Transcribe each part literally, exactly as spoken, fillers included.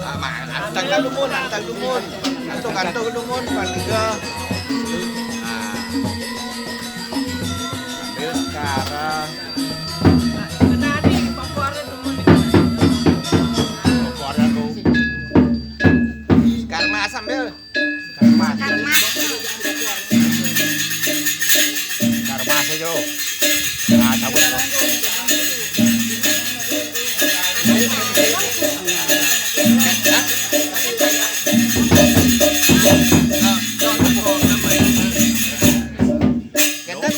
Ah, ma-, antag na dumun, antag dumun. Antag, antag dumun, paniga. Ah. Sambil sekarang. Pakuara ko. Sekarang masam, Bel. Karmas. Karmas. Karmas aja. Nah, cabut. Kenten?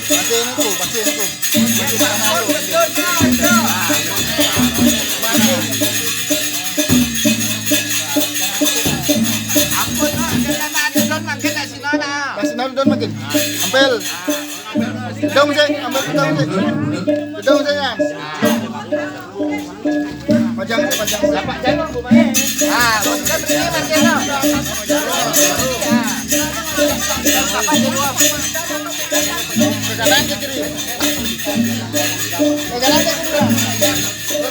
Pasti ini tuh, pasti ini tuh. Pasti sama tuh. Ampun, no, jangan ada don makin, si Nona. Kasih nol don makin. Ampel. Dong, Sek, ambil dong, Sek. Dong, Sek, ya. Pajang, Sek, pajang, Sek. Bapak Janul, Bu Mae. Ah, maksudnya begini, Mas Jeno. Bapak Jeno. Pegangan ke kiri. Pegangan ke kiri.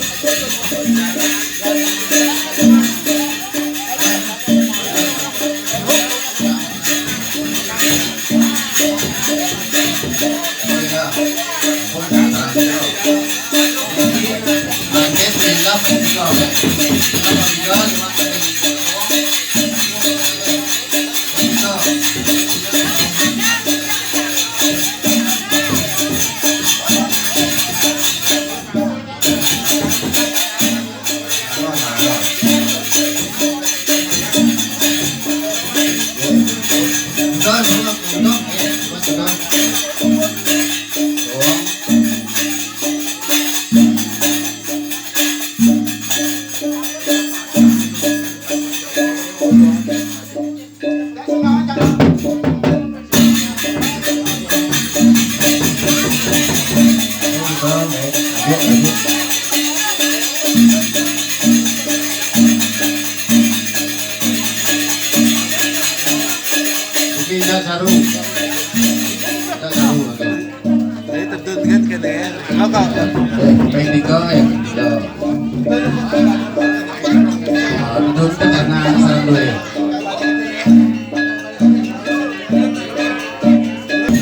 Oke, tidak saru. Tidak saru, oke. Jadi tertunduk kan ya. Lo kok? Oke, Pak Indika ya. Ya. Nah, itu kita karena serang dulu ya.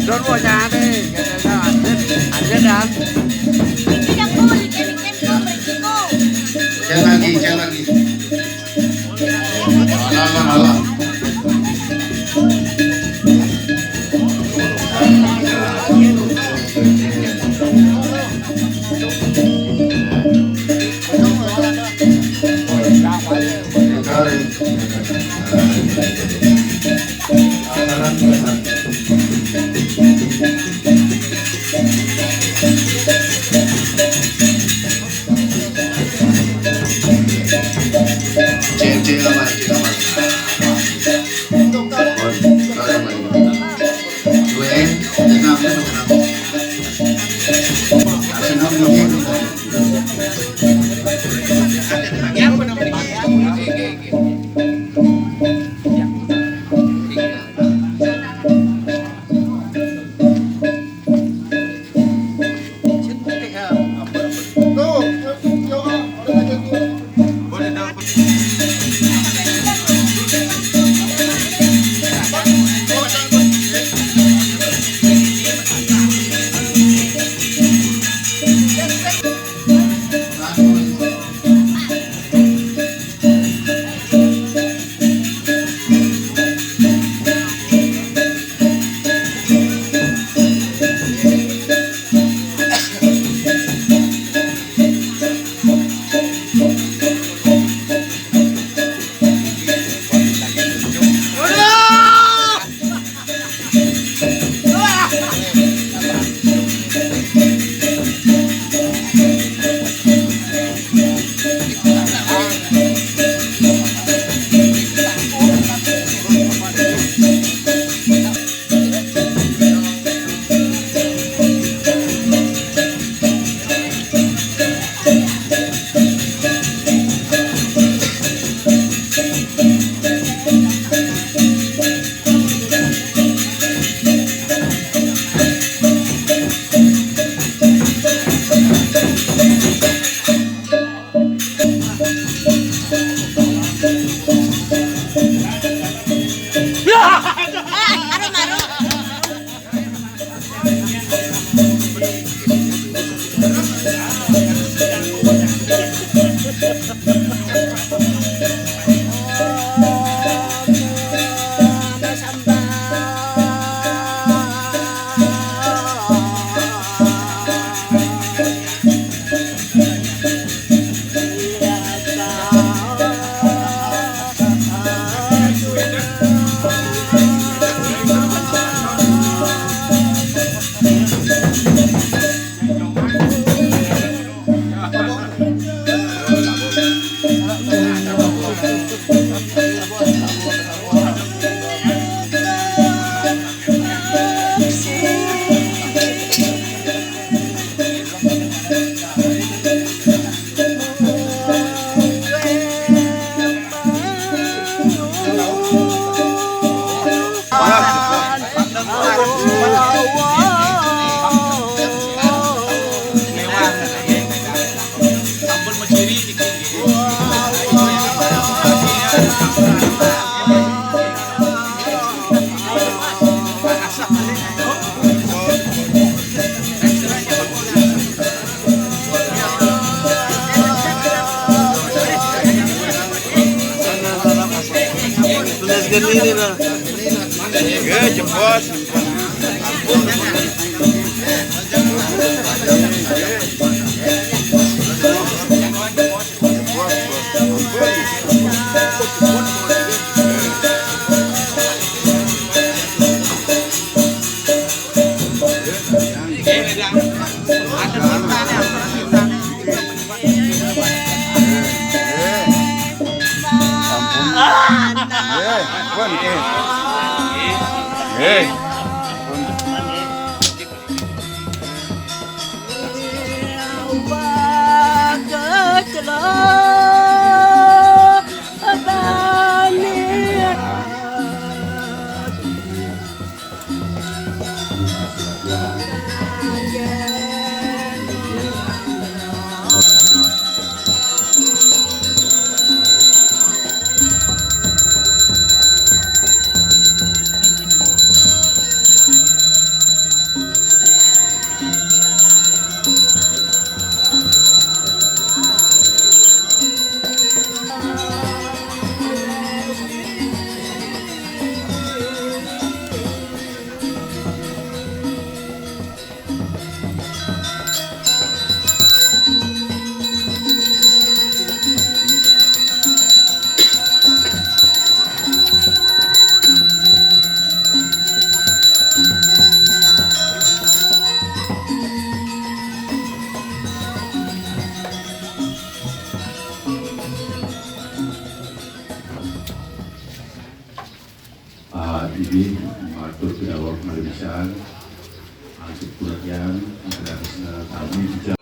Don mau nyari, katanya anjir, anjir dan. Tidak boleh, jadi kan kau berisiko. Jangan lagi, jangan lagi. Alah, alah. Cek, cek aman, cek aman. Aman, aman. Dua, eh, tenang, tenang. Tenang, tenang. Tulis gini nih, Bang. Ya, jempol. Eh, ampun. Eh, ampun, eh. Eh. Jadi, matur kedawak malih pisan. Maksud pengertian, adalah kami juga